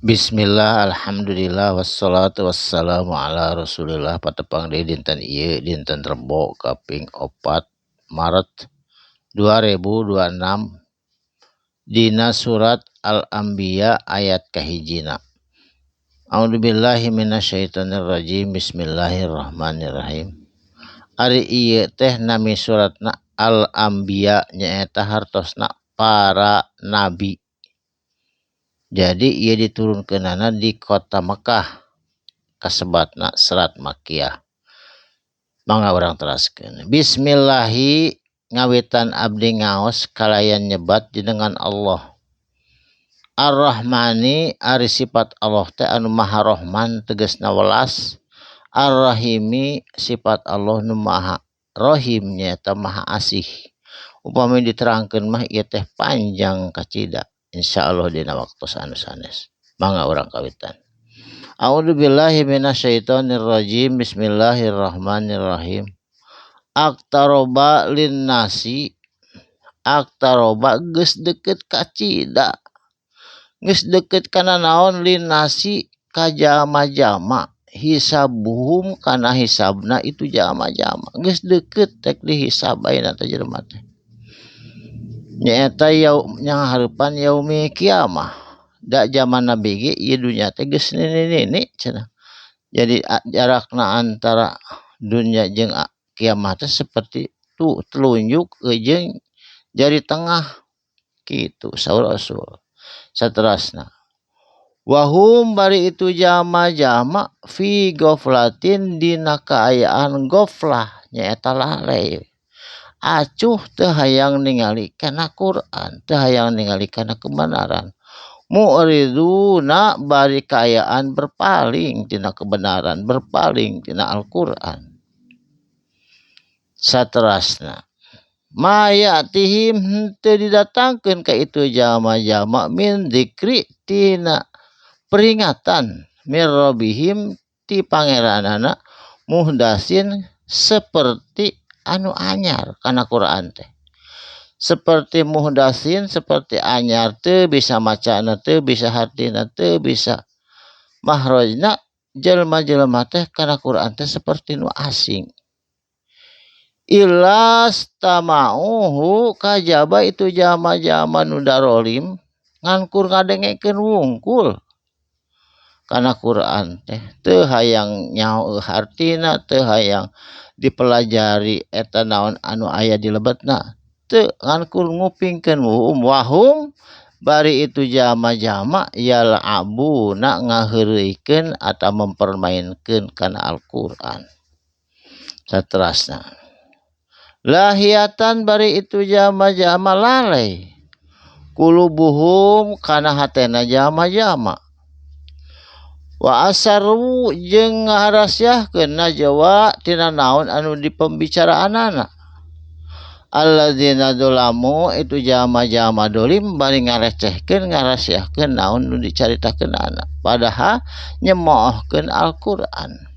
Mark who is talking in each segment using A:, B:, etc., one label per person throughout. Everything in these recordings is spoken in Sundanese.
A: Bismillah, alhamdulillah, wassalatu wassalamu ala rasulillah. Patepang deui dinten ieu, dinten Rebo kaping 4 Maret 2026, dina surat Al-Anbiya ayat kahijina. A'udzubillahi minasyaitonirrajim. Bismillahirrahmanirrahim. Ari ieu teh nami suratna Al-Anbiya, nyaeta hartosna para nabi. Jadi ieu diturunkeunana di kota Mekah, kasebatna serat Makkiyah. Mangga urang teraskeun. Bismillahi, ngawitan abdi ngaos kalayan nyebat jenengan Allah. Ar-Rahmani, ari sifat Allah teh anu Maha Rahman, tegasna welas. Ar-Rahimi, sifat Allah nu Maha Rahim, nyaeta Maha Asih. Upami diterangkeun mah ieu teh panjang kacida. Insyaallah dina waktu anu sanes. Mangga urang kawitan. A'udzubillahi minasyaitonirrajim. Bismillahirrahmanirrahim. Aqtaroba linnasi, aqtaroba geus deukeut kacida. Geus deukeut kana naon, linnasi ka jalma-jalma, hisabuhum kana hisabna itu jalma-jalma. Geus deukeut rek dihisab ayeuna teh jelema teh. Nyaeta yaum nyanghareupan yaumi kiamah. Da zaman Nabi ge ieu dunya teh geus nini-nini cenah. Jadi jarakna antara dunya jeung kiamah teh seperti tu telunjuk jeung jari tengah kitu saur Rasul. Saterasna wahum, bari itu jalma-jalma, fi ghaflatin, dina kaayaan ghaflah, nyaeta lalai, acuh, teu hayang ningali kana Quran, teu hayang ningali kana kebenaran. Mu'riduna, bari kaayaan berpaling tina kebenaran, berpaling tina Al-Qur'an. Saterasna ma ya'tihim, henteu didatangkeun ka itu jalma-jalma, min dzikri, tina peringatan, mir rabbihim, ti pangeranana, muhdasin, seperti anu anyar kana Quran teh, seperti muhdasin, seperti anyar, teu bisa macana, teu bisa hartina, teu bisa mahrojna. Jelema-jelema teh kana Quran teh seperti nu asing. Illa stama'uhu, kajaba itu jalma-jalma nu darolim ngan kur ngadengekeun wungkul kana Quran teh, teu hayang nyaho hartina, teu hayang dipelajari eta naon anu aya di lebetna, teu, ngan kur ngupingkeun. Wahum, bari itu jalma-jalma, yal'abuna, ngaheureuykeun atau mempermainkeun kana Al-Qur'an. Saterasna lahiyatan, bari itu jalma-jalma lalai, qulubuhum, kana hatena jalma-jalma, wa asarru, jeung ngaharasiahkeun, najwa, tina naon anu dipembicaraanana, alladzina dzalamu, itu jalma-jalma dolim, bari ngarecehkeun, ngarasiahkeun naon nu dicaritakeun anak, padahal nyemoohkeun Al-Qur'an.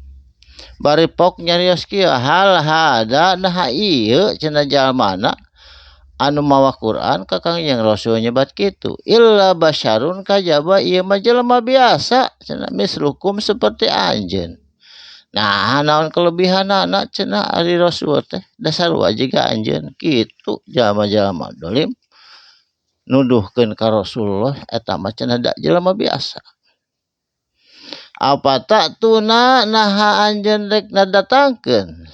A: Bari pok nyarios kieu, hal hada, nah ieu cenah jalmana anu mawa Quran ka Kangjeng Rasul nyebat kitu, illa basyarun, kajaba ieu mah jelema biasa cenah, mislukum, seperti anjeun. Nah, naon kelebihanana cenah ari Rasul teh, da sarua jiga anjeun kitu. Jalma-jalma dolim nuduhkeun ka Rasulullah eta mah cenah da jelema biasa. Afata'tuna, naha anjeun rek ngadatangkeun,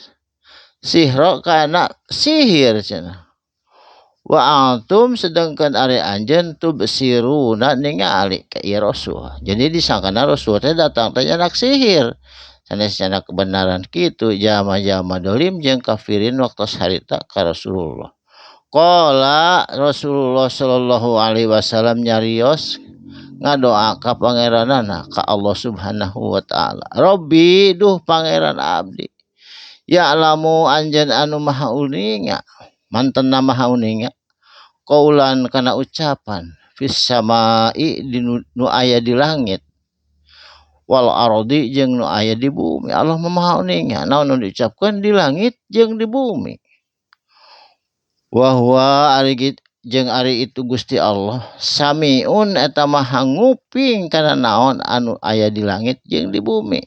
A: sihro, kana sihir cenah, wa antum, sedangkan ari anjeun, tubsiruna, ningali ka ieu Rasul. Jadi disangkana Rasul teh datang teh nyandak sihir, sanes nyandak kebenaran, kitu jalma-jalma dolim jeung kafirin waktu harita ka Rasulullah. Qala, Rasulullah sallallahu alaihi wasallam nyarios, ngadoa ka pangeranana, ka Allah Subhanahu wa taala, Robbi, duh pangeran abdi, ya'lamu, anjeun anu maha uninga, mantena maha uninga, qaulan, kana ucapan, fis samai, di nu aya di langit, wal ardi, jeung nu aya di bumi. Allah maha uninga naon nu diucapkeun di langit jeung di bumi. Wa huwa, ari Jeung ari itu Gusti Allah samiun eta maha nguping kana naon anu aya di langit jeung di bumi.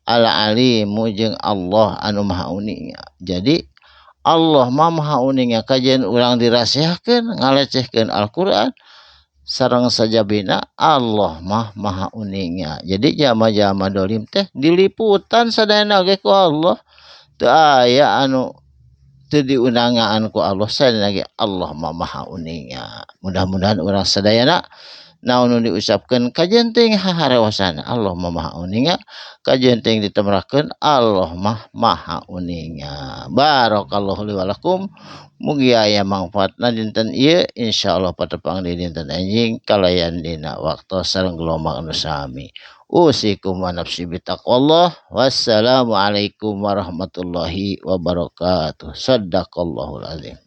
A: Al alimu jeung Allah anu maha uninga. Jadi Allah mah maha uninga kajian urang dirasihakeun ngalecehkeun Al-Qur'an sareng sajabina Allah mah maha uninga. Jadi jama-jama dolim teh diliputan sadayana ge ku Allah. Teu aya anu teu diundangaan ku Allah sadayana ge Allah mah maha uninga. Mudah-mudahan urang sadayana naon nu diucapkeun kajian teuing haharewasana Allah mah maha uninga, kajian teuing ditemrakeun Allah mah maha uninga. Barakallahu li wa lakum. Mugi aya mangfaatna dinten ieu, insyaallah patepang di dinten enjing kalayan dina waktu sareng gelombang anu sami. Usikum wa nafsi bitaqwallah. Wassalamualaikum warahmatullahi wabarakatuh. Sadaqallahul azim.